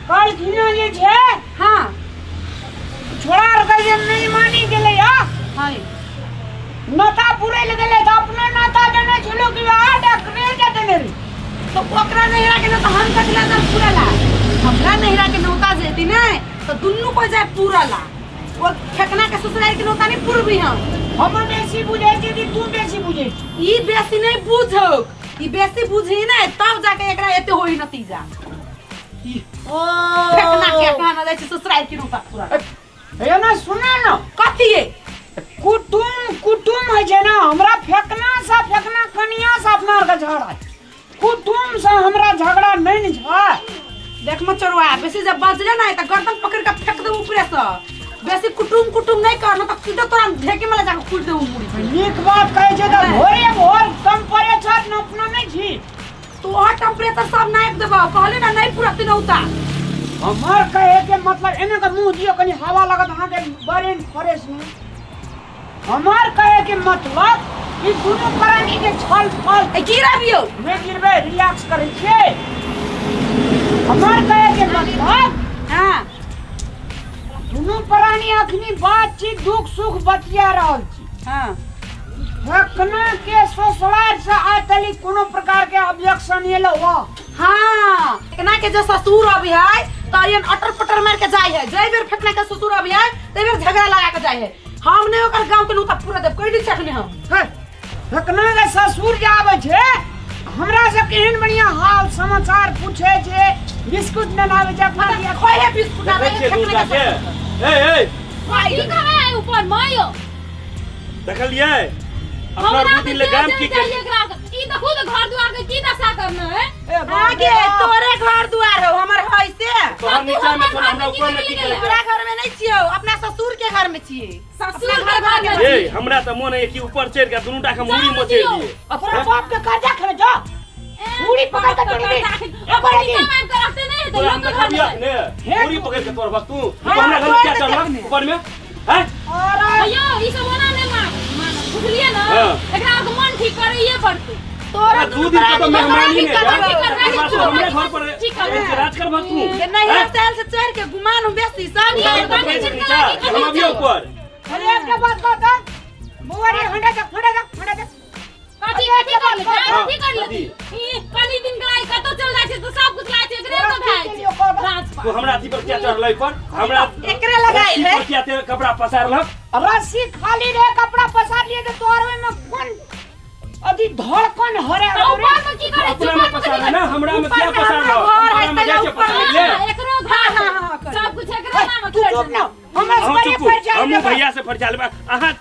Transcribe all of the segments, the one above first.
काल्हिखिना जे छै हाँ छोड़ा आर के जे नहीं मानी गेलै या हाँ नता पुरै लए गेलै तऽ अपना नता देने छलो कि आठ अकरे के देने रही तो ओकरा नैहरा के नौता हम कथी ला जाब पूरा ला हमरा नैहरा के नौता जेती नहीं तो दुनू को जाए पूरा ला वो फेकना के ससुराल के नौता नहीं पूरबी हम हम बेसी बुझै छी कि तू बेसी बुझै छी ई बेसी नहीं बुझो ई बेसी बुझी नहीं तब जाके एकरा एते होई नतीजा ओ फेकना के अपना न जाइ छै ससुराल के नौता पूरा हे ना सुना ना कथी ये कुटुम कुटुम होइ छै ना हमरा फेकना से फेकना कनिया से अपना आरके झगड़ा छै। कुटुम से हमरा झगड़ा नहि ने छै देख मचरुआ बेसी जब बजले ना त गर्दन पकड़ के फेंक दे ऊपरे से बेसी कुटुम कुटुम नहीं करना त सीधे तोरा ढेके में ले जाके कूट दे मुड़ी पे नीक बात कहै छै तऽ भोरे भोर टेम्परेचर नपना नहि छी तोहर टेम्परेचर सब नापि देबो कहले ना नहीं पूरा तिनौता हमर कहे के मतलब एने के मुंह दियो कनी हवा लगत अहाँके ब्रेन फ्रेश नहीं हमर कहे के मतलब ई दुनू प्राणी के छल फल ए गिरबियो नहि गिरबै रिलैक्स करै छियै हमर कहे के मतलब हां दुनू प्राणी अखनी बातचीत दुख सुख बतिया रहल छी हां फकना के ससुराल से आइ तली कोनो प्रकार के ऑब्जेक्शन एलो हो हाँ फेकना के जो ससुर अभी है तो ये अटर पटर मार के जाय है जय बेर फेकना के ससुर अभी है तै बेर झगड़ा लगा के जाय है हम नहीं ओकर गांव के नूता पूरा देब कोई दिक्कत नहीं हम हे, फकना के ससुर जे आबै छै हमरा सब केहन बढ़िया हाल समाचार पूछे छै बिस्कुट ने लाबै छै अपना लिए खोए है बिस्कुट देखै आबै छियै फेकना दू के टा के ससुर ए ए की कहबै है ऊपर मायो देखलियै अपना हमरा दू दिन ले गाम की चाहिए एकरा ई देखू तऽ घर दुआर के की दशा करना है आगे तोरे घर दुआर हो हमर है से तोहर नीचा में छोड़ हमरा ऊपर में की करे तोरा घर में नहीं छियो अपना ससुर के घर में छिए ससुर के घर में ए हमरा तऽ मोन है कि ऊपर चढ़ के दुनू टा के मुड़ी मोचेड़ दिए अपना बाप के कर्जा खेले जा मुड़ी पकड़ के तोड़ दे अपन नीचा में आबि के रखते नहीं है तऽ तोरा लोक हम के घर देखबियो में ने मुड़ी पकड़ के तोड़ बक तू हाँ, हमरा घर में क्या तोड़ चढ़ल देते ऊपर में हैं अरे भैया ई सब ओना नहि मान मान बुझलियै ने हाँ। एकरा आरके मन ठीक करैये पड़तै तोरा दू दिन के तो मेहमानी ने ठीक जा करबै, तू हमरे घर पर ठीक करबै। राज कर भक तू के नहीं हैं? स्टाइल से चढ़ के गुमान हूं बेसी सब ये ऊपर बात चढ़ चिंता नीचा, लागी हम अभी ऊपर अरे एकटा बात कह तऽ बौआ रे हटा जा हटा जा हटा जा कथी कथी कर लेतै हाँ, कथी कर लेतै ई कनी दिन के लाइ कतौ चल जाइ छै तऽ सब कुछ लाइ छै एकरे तऽ भए जाइ छै राजपाल तू हमरा अथी पर क्या चढ़लै पर हमरा एकरे लगाइल है। रस्सी पर क्या ते कपड़ा पसारलक रस्सी खाली रहे कपड़ा पसार लिए तो तोहर ओहिमे कोन अथी धड़कन हरे तऽ ऊपर मे की करै अपना में पसार ना हमरा में क्या ऊपर में पसार हमरा घर है, हमरा में जाइ छै तैला ऊपर में। पसार ले एकरो घर हाँ, हाँ, हाँ, कर। सब कुछ एकरे नाम तू चुप ना हमरा अहूँ सरे चुप पर जाय हमहूँ भैया से फरिया लेबै अहाँ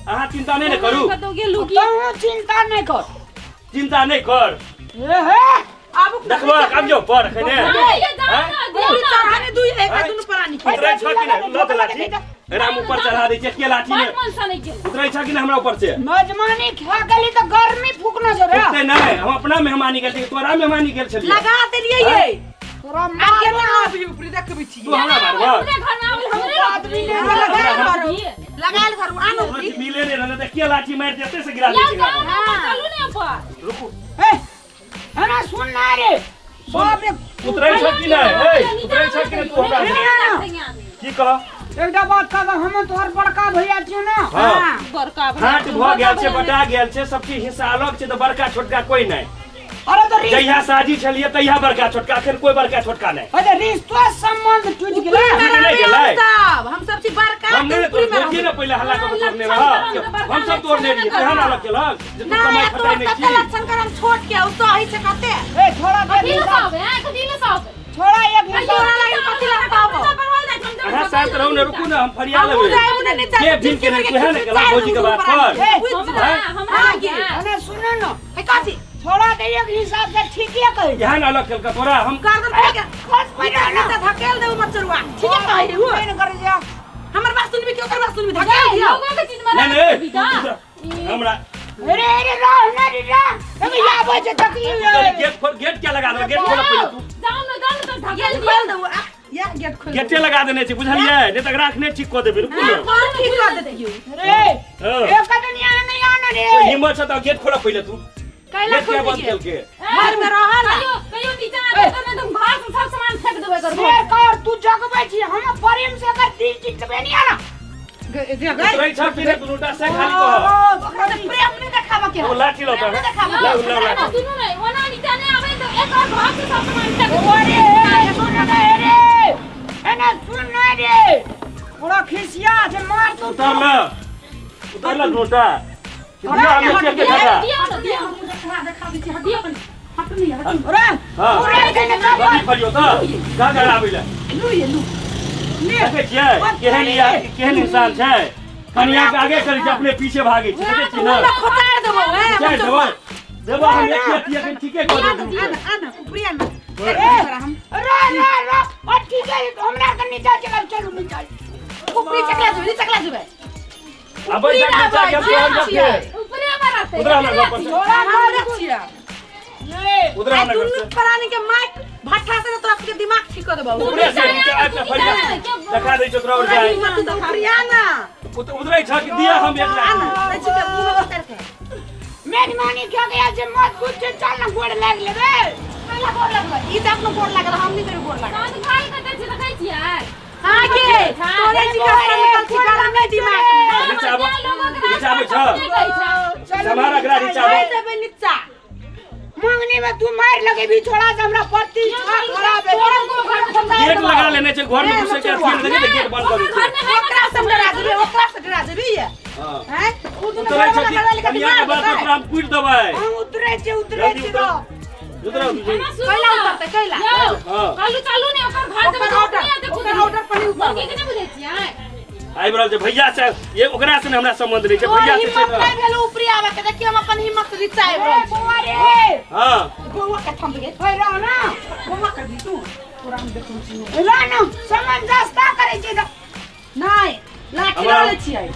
अहाँ चिंता नहीं ने करू कतौ गेलू की तू चिंता नहीं कर चिंता नहीं कर ए हे आबू देखबो आब जो पर खने ये जाओ ना जाओ पूरी ना चढ़ाने दू एक दुनू प्राणी के उतरै छ कि नहीं लत लाठी राम ऊपर चढ़ा दै छै के लाठी बड़ ने मन से नहीं गेल उतरै छ कि नहीं हमरा ऊपर से मेजबानी खा गेली तऽ गर्मी फूकना छै रे उठते नहीं हम अपना मेहमानी गेल छियै तोरा मेहमानी गेल छलियै लगा देलियै ये तोरा आब केना आबी ऊपरी देखबै छी तू हमरा मारबह हमरे घर में आबल हमरे आदमी ने लगायल हमरा- घरू लगायल घरू आनो ऊपरी मिले नहीं रहले तऽ के लाठी मारि देते से गिरा दै यार छै जाओ ना ऊपर चलू ने ऊपर रुकू ए हना सुन ना रे बाप रे उतरै छ कि नहीं ए उतरै छ कि नहीं तू हमरा की कह एकटा बात कह हम तोहर बड़का भैया छियो ना हाँ बड़का हाथ भऽ गेल छै बटा गेल छै सब चीज हिस्सा अलग छै तऽ बड़का छोटका कोई नहीं अरे तो रिश्ता जहिया साजी छलियै तहिया बड़का छोटका अखन कोई बड़का छोटका नहीं अरे रिश्ता संबंध टूट गेलै टूट नहि गेलै सब हम सब छी बड़का हम नहि ऊपरी में तोड़िए ने पहिले हल्ला कऽ के तोड़ने लक्षण रह करम तऽ बड़का हम सब तोड़ने रहियै लक्षण तेहन अलग केलक जे तू ना कमाइ तोर खटाइ नहि कते छी लक्षण करम छोट के उ सही छै कते ए छोड़ा दे कथी ले सब है कथी ले सब छोड़ा एक हिस्सा तोरा लागे कथी लगा कहबो अहाँ शांत रहू ने रुकू ने हम फरिया हमहूँ लेबै जायब ने नीचा के भीम के नहि तुहे ने केलक भौजी के बात पर ए, हमरा हमरा हाँ, गे। अरे सुनो ना हे कथी छोड़ा दे एक हिसाब से ठीके कही एहन अलग केलक तोरा हम गर्दन फेंक खस पड़े ना नीचा धकेल देऊ मचरुआ ठीक है कही हु नहीं कर जा हमर बात सुनबी कि ओकर बात सुनबी धकेल दियो लोगों के चीज में नहीं नहीं हमरा अरे अरे रह ना रे रह अबे या बजे तक तोरी गेट खोल गेट क्या लगा दे गेट खोल पहिले तू जाओ ना जाओ ना तो धकेल गेट खोल देऊ आ या गेट खोल गेटे लगा देने छै बुझलियै नहि तऽ राखने ठीक कऽ देबै रुकू ने कौन ठीक कर देतियौ अरे हाँ। एक कदम यहाँ नहीं आना रे तो हिम्मत छ तऽ गेट खोल पहिले तू कैला गेट क्या खोल बंद दीजिए केलके घर में रहल कहियो कहियो नीचा आ जाता ना तुम घर से सब सामान एकर शेर कर तू जगबै छी हम प्रेम से एकर दिल जीतबे नहीं आना उतरै छ कि नहि दुनूटा से खाली कह। ओकरा से प्रेम नहीं देखाबऽ के एगो लाठी लऽ प्रेम तऽ नहीं देखाबऽ लाउ लाउ लाठी। सुनू ने ओना नीचा नहि आबै तऽ एकर घर से सब सामान तक अरे ए, सुन ने रे एने सुन ने रे थोड़ा खिसिया से मार तू उतर ल, उतर ल दुनूटा। दिया हम चेक के खड़ा। दियौ ने दियौ। अरे हाँ। पूरे दिन का बड़ी फरियो तऽ का कराबै लए देखै छियै केहन ई केहन इंसान छै। कनिया के आगे करै छै, अपने पीछे भागै छै। देखै छियै ने? खोतार देबो हैं। चारि देबै देबै हम एक अथी एखन ठीके कऽ देबै। आना आना ऊपरी आना। रे रे रे और ठीक है, हमरा के नीचा चल, चलू नीचा। ऊपरी चकला जेबै, चकला जेबै। आबै जा नीचा के हम तोहर जब ऊपरे में रहतै। उतरा हमरा घर पर से। थोड़ा हमरा छियै। ये उतरा आ हमरा घर दुनू से। प्राणी के माइक भट्ठा से तोरा सबके दिमाग ठीक कर देबौ। उपरे से नीचा आबि कऽ फरिया देखा दै छौ तोरा और जाय। तू तऽ ऊपरी आना। उतरै छ कि दिया हम एक लाख। आना दै छी के मुँह में उतार के। मेजबानी क्या गया जे मत कुछ चल ना गोड़ लाग लेबे। पहिला गोड़ लगबै ई तऽ अपनो गोड़ लागल, हम नहि कहियो गोड़ लागल। साँझ खाइ के दै छै देखै छियै। हाँ के तोरे जी का निकल छी गरम नहीं दिमाग में। नीचा आबो, नीचा आबै छ। चलू। समार अगरा नीचा आबो। नहीं देबै नीचा। मंगनी में तू मार लगेबी छोड़ा से हमरा प्रतिष्ठा खराब है। तोरा को घर में खोतार गेट देबौ। लगा लेने छै घर में घुसे के अथी नहि देखै छै, गेट बंद कऽ दै छै। ओकरा से डरा देबै, ओकरा से डरा देबै ये। हाँ। हैं उ दुनू उतरै छ घरवाला कि घरवाली के कनिया के दिमाग बात देबै। ओकरा हम कुटि देबै। हम उतरे छी उतरे जल्दी छी उतर। उतरा कैला उतरतै कैला? यौ हाँ। कहलू चलू ने ओकर घर ओकर जेबै। ऑर्डर, ओकर ऑर्डर पर नहीं उतरबै। मौगी के नहि बुझै छियै। आबि रहल छै भैया से, ये ओकरा से ने हमरा संबंध नहि छै। तोहर भैया से छै हिम्मत ने। नहि भेल ऊपरी आबे के, देखियौ हम अपन हिम्मत से नीचा आबि ए रहल छी। बौआ रे। हाँ। बौआ के थम गे। ओए रह ना। बौआ कर दी तू तोरा हम देखै छी। रह ना, समंजसता करै छी तऽ। नहि लाठी हमरा- लऽ लै छियै।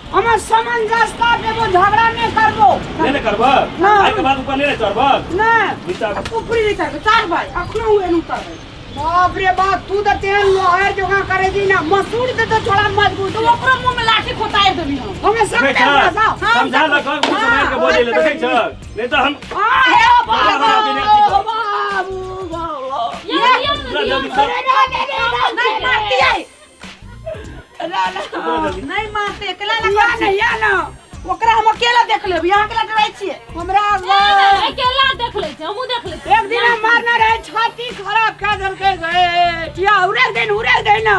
हमर समंजसता देबो, झगड़ा नहि करबो। नहि ने करबह? ना। आइ के बाद ऊपर नहि ने चढ़बह? नहि। नीचा आबो। ऊपरी नहि चढ़बै, चढ़बै अखनो ओ एन उतरबै। बाप रे बाप, तू तऽ तेहन लोहार जोगा करे दी ना मसूर दे तो छोड़ा मजबूत। तो ओकरो मुंह में लाठी खोतार देबी हम। हमें सब देखै पे छ? भाषा। समझा लऽ कह, मुँह सम्हारि के बजै लए, देखै छ? नहि तऽ हम हे बाबू, बाबू बाबू। यौ दियौ ने उतरा दियौ। जल्दी सर। रे रे रे रे। नहीं मारती उतरा जल्दी। नहीं मारते अकेला या लगा ना या ना। ओकरा हम अकेला देख लेब, यहाँ अकेला डराइ छियै। हमरा अकेला देख लै छै, हमहूँ देख लै छियै। एक दिन हम मारना रहे, छाती खराब कर देलकै गे। या उड़ेक दिन उड़ेक दे ना।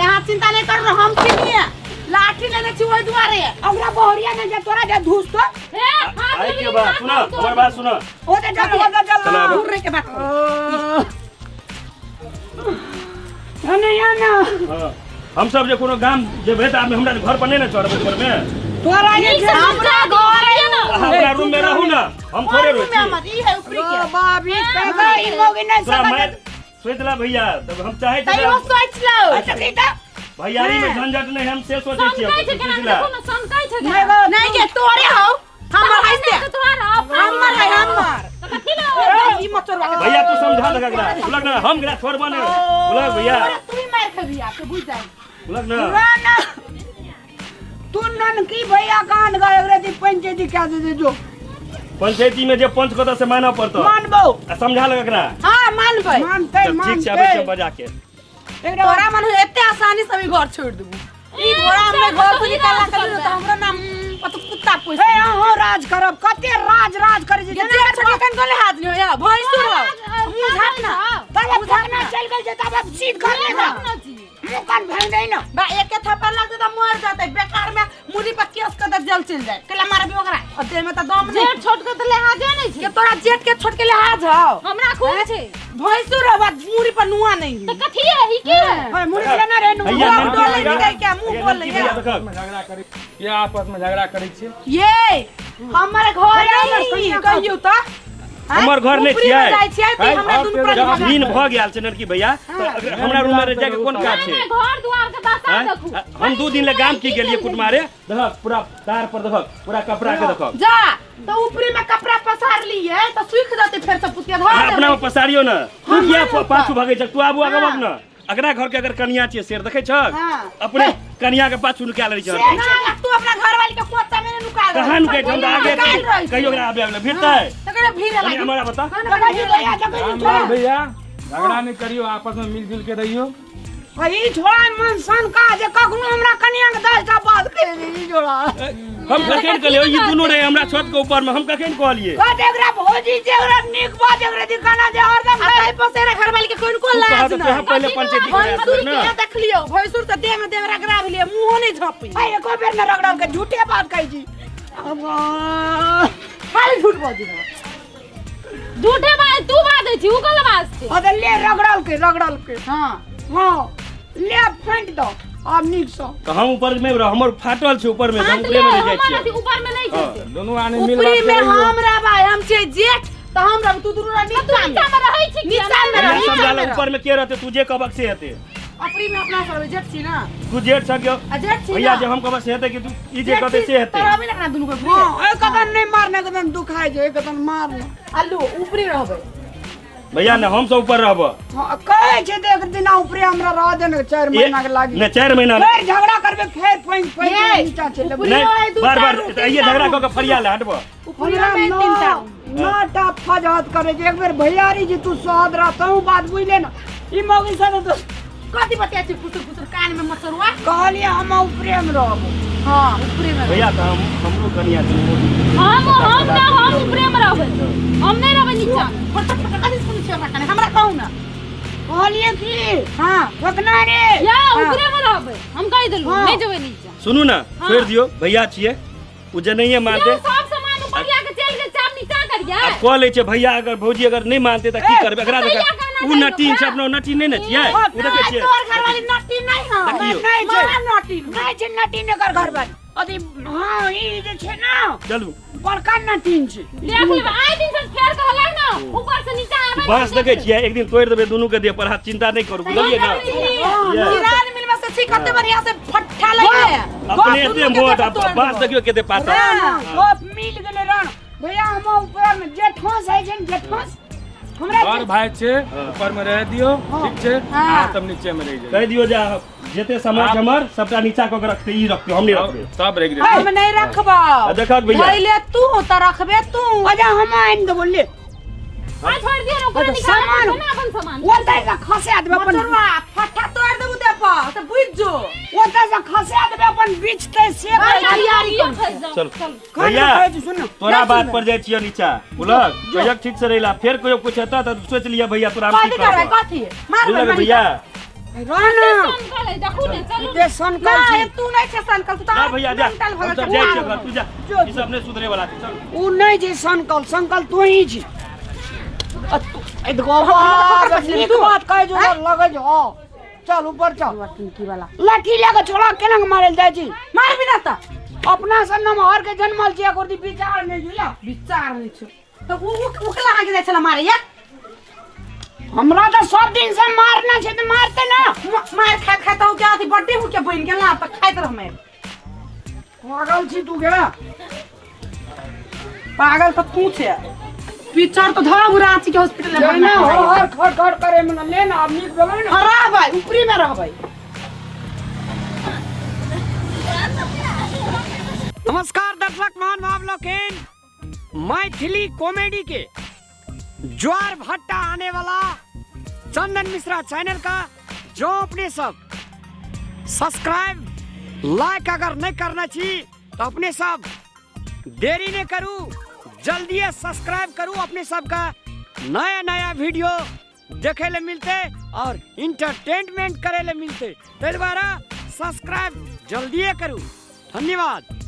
यहाँ चिंता नहीं करू, हम चिन्हिए लाठी लेने छी ओहि दुआरे। ओकरा बहरिया ने जे तोरा जे धूस तो। हे हाथ आइ के बात सुन, हमर बात सुन। ओ ते चल, ओ ते चल। चल आबो। दूर रह के बात करू। नहीं या ना। हाँ। हम सब जे कोनो गाम जेबै तऽ आदमी हमरा घर पर नहि ने चढ़बै घर में। तोरा जे नीक से समझा दियौ ने। अहाँ अपना रूम में रहू ना, हम थोड़े रहै रूम में छी। हमर ई है ऊपरी के। बाप ई कैसा ई मौगी नहीं तोरा सकत। मारि सोचि ला भैया, तब हम चाहै छी तैयो जे सोच लो। अच्छा सीता भैयारी में झंझट नहि, हम से सोचै छियै। सनकै छै केना सोचि ला। देखू ने, सनकै छै नहीं केना। गो। नहीं के तोरे हो, हमर है से। तोहर हमर है हमर। तऽ कथी लए ई मचोरवा के। भैया तू समझा दे एकरा, बुलक ना, हम एकरा छोड़बो नहि। बुलक भैया। तोरा तू ही मार खेबी आके बुझ जाई। बुलक ना। ना तू ननकी भैया कान गए एकरे दी पंचायती क्या दे दे जो। पंचायती में जे पंच कहतौ से मानऽ पड़तौ। मानबो। आ समझा लग एकरा। हां मानबै। मानते। चल, ठीक छै, आबै मानते छियै बजा के। एकरा तोरा मन एते आसानी से भी घर छोड़ देबू? ई तोरा हमरे घर से निकाला कर त हमरा नाम पत कुत्ता पोस। हे अहाँ राज करब, कते राज राज करै छी। ये जेठ छोट कन कोन हाथ नहीं या भैंसुर हो, मुंह झाप ना। तब फकना चल गेल छै, तब अब सीध कर ले ना, मुंह कान भांग दे ना। बा एके थप्पड़ लगते त मर जाते, बेकार में मुड़ी पर केस कर दे, जेल चल जाए। केला मारबी ओकरा और देह में त दम नहीं। जेठ छोट के तऽ लिहाजे नहि छै। के तोरा जेठ के छोट के लिहाज हौ? हमरा खूब छै। भैंसुर हो बा मुड़ी पर नुआ नहीं। तऽ कथी है ई की है? ओए मुड़ी लेना रे नु। भैया मुंह ननकी डोले भैया, निकल के, मुंह भैया, बोले ननकी भैया या। देखक। झगड़ा करै या आपस में झगड़ा करै छियै? ये हमर घर हमर नहीं कनिया कहियो त हमर घर नहि ऊपरी में छियै। जाइ छियै तऽ हमरा आब दुनू फेर प्राणी जब झगड़ा नींद करै। भऽ गेल छै ननकी भैया तऽ अगर हमरा रूम में जाके कोन काज नहि छै? नहि, घर दुआर के दशा आँय? देखू। हम 2 दिन ले गाम की गेलियै कुटमारे, देखक पूरा तार पर, देखक पूरा कपड़ा के देखक। जा तऽ ऊपरी में कपड़ा पसार लिए तऽ सूख जेतै फेर से पुतिया धर अहाँ अपना देबै। में पसारियो ने, तू किया नहि पाछू भगै छ? तू आबू आगे भग ने। अगरा घर के अगर कनिया छियै शेर देखै छक? हाँ। अपने कनिया के पाछू नुका लै छै। ना तू अपना घर वाली के कोचा में नुका दे। कहाँ नुकै छै? हम तऽ आगे नुकायल रहै छै। कहियो ओकरा आबे आबे भेटतै? तकरे भीड़ कनि लागी। हमरा बता। जगह जी भैया जगह जी राम राम भैया। झगड़ा नहि करियौ, आपस में मिलजुल के रहियौ। आ ई छोड़ा मन सन का जे कखनो हमरा कनिया के 10 टा बात कहि दे ई छोड़ा। हम कखन कहलियै? ई दुनू रहे हमरा छत के ऊपर में, हम कखन कहलियै? कहत एकरा भौजी जे एकरा नीक बात एकरा दिखाना जे हरदम आ ताहि पर से घर वाली के कोन कोन तू लाज कहत नहि। तऽ पहिले पंचायती करायब भैंसुर ने। के देखलियौ, भैंसुर तऽ देह में देह रगड़ा भेलियै, मुँहो नहि झँपी। आ एको बेर न रगड़ल के झूठे बात कहै छी। अब खाली झूठ बजै है। झूठे बात तू बाजै छी, उ कल बाजते? अरे ले रगड़ल के, रगड़ल के। हाँ। हाँ ले फेंक दो आब नीक सँ। तऽ हम ऊपर में रह, हमर फाटल छै ऊपर में, तऽ हम फाटले ऊपरे में रहि जाइ हमर छियै। अथी ऊपर में नहीं छै से। दुनू आदमी मिल ऊपरी बाँट के में रहियौ। हम रहबै, हम छियै जेठ तऽ हम रहबै, तू दुनू रह तू नीचा में। नीचा में रहै छी किया? नीचा में हमरा रह, नीचा समझा में ले, रह। ऊपर में के रहतै? तू जे कहबक से हेतै। ऊपरी में अपना सब रहबै, जेठ छी ना। तू जेठ छ के आ जेठ छी भैया ना। जे हम कहबै से हेतै कि तू ई जे जेठ कहतै छी, से हेतै? तऽ रहबै ने अपना दुनू के। हाँ एक कदम नहीं मारने कदम दुखाय छै, एक कदम मारने। आलू ऊपरी रहबै। भैया ने हम सब ऊपर रहब। हाँ, कहै छै देख दिना ऊपरे हमरा रह देने 4 महीना के लागी। ने 4 महीना ने। फेर झगड़ा करबे, फेर पैंच पैंच ये, नीचा चलि जेबै। ऊपरी नहीं, ओए दू बार बार चार तऽ आइए तीन झगड़ा टा कऽ के फरिया ले हटब। ऊपरी हमरा में तीन टा। 9 टा फजहत करे छै। एक बेर भैयारी जी तू सहद रह, तहूँ बात बुझले ना। ई मौगी सब तो कथी बतिया छी फुसुर फुसुर कान में मचरुआ? कहलिए हम ऊपरे में रहब। हाँ ऊपरे में। भैया तऽ हम हमरो कनिया छै। हम ना, हम ऊपरे में रहबै, हम नहीं रहबै नीचा में। फटक फटक कथी सुनै छी हमरा कान? हमरा कहू ना। कहलिए की हाँ ठकना रे। या ऊपरे में रहबै, हम कहि देलहुँ। हाँ। नहीं जेबै नीचा। सुनू ना, छोड़ि दियौ, भैया छियै, ओ जे नहिये मानतै। यौ, सब सामान ऊपर लिया के चलि गेल छै, आब नीचा करियै। आब कऽ लै छै भैया, अगर भौजी अगर नहि मानतै तऽ की करबै? एकरा भैया देखा कहना ओ चाहिए नटीन छै, ओकरा। अपना नटीन नहि ने छियै? ओ देखै छियै। तोहर घरवाली नटी नहीं है। देखियौ। नहीं छै। मारा नटी। नहीं छै नटीन एकर घरवाली। अथी हाँ ई जे छै ना चलू। बड़का नटीन छै। देख लेबै आइ दिन से फेर कहलक ना ऊपर से नीचा आबै। बाँस देखै छियै, एक दिन तोड़ि देबै दुनू के देह पर, अहाँ चिंता नहि करू, बुझलियै ना? किरान मिल में से छी कते बढ़िया से फट्ठा लगे। अपने एते मोट आ बाँस देखियौ कते पातर। गप मिल गेलै रण भैया, हम ऊपर में जे ठोस होइ छै ने, जे ठोस हमरा बड़ भाई छै, ऊपर में रह दियौ, ठीक छै? अहाँ सब नीचे में रहि जाइयौ। कहि दियौ जे अहाँ जते सामान छै हमर सबटा नीचा कऽ के रखतै, ई रखतै, हम नहि रखबै। सब रखि देतै। हम नहीं रखबो। आ देखक भैया। धैले तू तऽ रखबे तू। अच्छा हम आनि देबो ले। आ छोड़ दियौ ने ओकरा। अच्छा, निकाल सामान। ना अपन सामान। ओतय से खसा देबै अपन। मचरुआ फट्ठा तोड़ देबू दे पर तऽ बुझ जो। ओतय से खसा देबै अपन बिचतै से कहै छी। तैयारी कर, चल खाना भैया। खाइ छी, सुन। तोरा बात पर जाइ छियै नीचा, बुझलक? कहियो ठीक से रहिला, फेर कहियो कुछ हेतै तऽ सोचि लिअ भैया, तोरा हम कथी की करबै? करब। कथी मारबै? बुझलक भैया? रहना। देखू ने, चलू। ते सनकल नहि छी। तू नहि छै सनकल, तू जा तऽ भैया जा, मेंटल भऽ हम गेल सब छै। जाइ छियै घर, तू जा। जो, ई सब नहि सुधरे वाला छै, चल। उ नहि छै सनकल, सनकल तू ही छी। आ तू ए देखो बाप, नीक बात कहै छौ तऽ लगै छौ। हँ चल ऊपर चल। की वाला लाठी लए कऽ छोड़ा केना के मारल जाइ छी? मारबी ना तऽ। अपना से नमहर के जनमल छी, एको विचार नहि जुला। विचार नहि छौ तऽ उ उकला अहाँके जाइ छला मारे या? हमरा तऽ सब दिन से मारना छै तऽ मारते ना। मार खा खा तऽ क्या अथी बड्डे हो के बनि गेल ना तऽ खाइत रह मार। पागल छी तू गे? पागल तऽ तू छै, पिचर तऽ धर रांची के हॉस्पिटल में ना हर खड़ खड़ करे में ले ना, आब नीक भेलै ना। हाँ, रहबै ऊपरी में रहबै। नमस्कार दर्शक महानुभाव लोकिन, मैथिली कॉमेडी के ज्वार भट्टा आने वाला चंदन मिश्रा चैनल का जो अपने सब सब्सक्राइब लाइक अगर नहीं करना छी तो अपने सब देरी नहीं करू, जल्दी सब्सक्राइब करू। अपने सबका नया नया वीडियो देखे ले मिलते और इंटरटेनमेंट करे ले मिलते, ताहि दुआरे सब्सक्राइब जल्दी करू। धन्यवाद।